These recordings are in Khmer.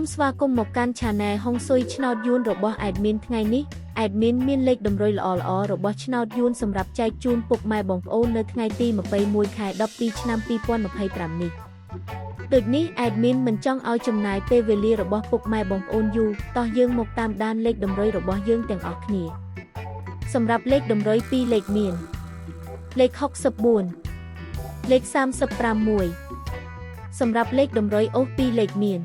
មស្វាគមន៍មកកាន់ Channel ហុងស៊ុយឆ្នោតយួនរបស់ Admin ថ្ងៃនេះ Admin មានលេខតម្រុយល្អៗរបស់ឆ្នោតយួនសម្រាប់ចែកជូនពុកម៉ែបងប្អូននៅថ្ងៃទី21ខែ12ឆ្នាំ2025នេះដូចនេះ Admin មិនចង់ឲ្យចំណាយពេលវេលារបស់ពុកម៉ែបងប្អូនយូរតោះយើងមកតាមដានលេខតម្រុយរបស់យើងទាំងអស់គ្នាសម្រាប់លេខតម្រុយ2លេខមានលេខ64លេខ351សម្រាប់លេខតម្រុយអូស2លេខមាន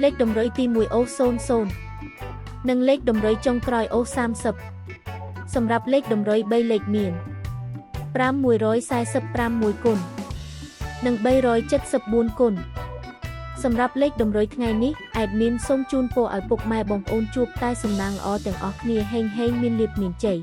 លេខតម្រុយទី1អូស00និងលេខតម្រុយចុងក្រោយអូស30សម្រាប់លេខតម្រុយ3លេខមាន5145 1គុណនិង374គុណសម្រាប់លេខតម្រុយថ្ងៃនេះ admin សូមជូនពរឲ្យពុកម៉ែបងប្អូនជួបតែសំណាងល្អទាំងអស់គ្នាហេងហេងមានលាភមានជ័យ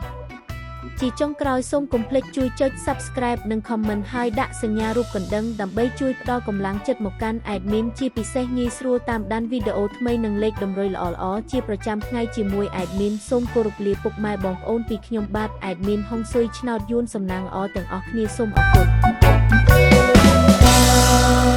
ជាចុងក្រោយសូមកុំភ្លេចជួយចុច Subscribe និង Comment ហើយដាក់សញ្ញារូបកណ្ដឹងដើម្បីជួយផ្ដល់កម្លាំងចិត្តមកកាន់ admin ជាពិសេសងាយស្រួលតាមដានវីដេអូថ្មីនិងលេខតម្រុយល្អៗជាប្រចាំថ្ងៃជាមួយ admin សូមគោរពលាពុកម៉ែបងប្អូនពីខ្ញុំបាទ admin ហុងស៊ុយឆ្នោតយួនសំណាងល្អទាំងអស់គ្នាសូមអរគុណ។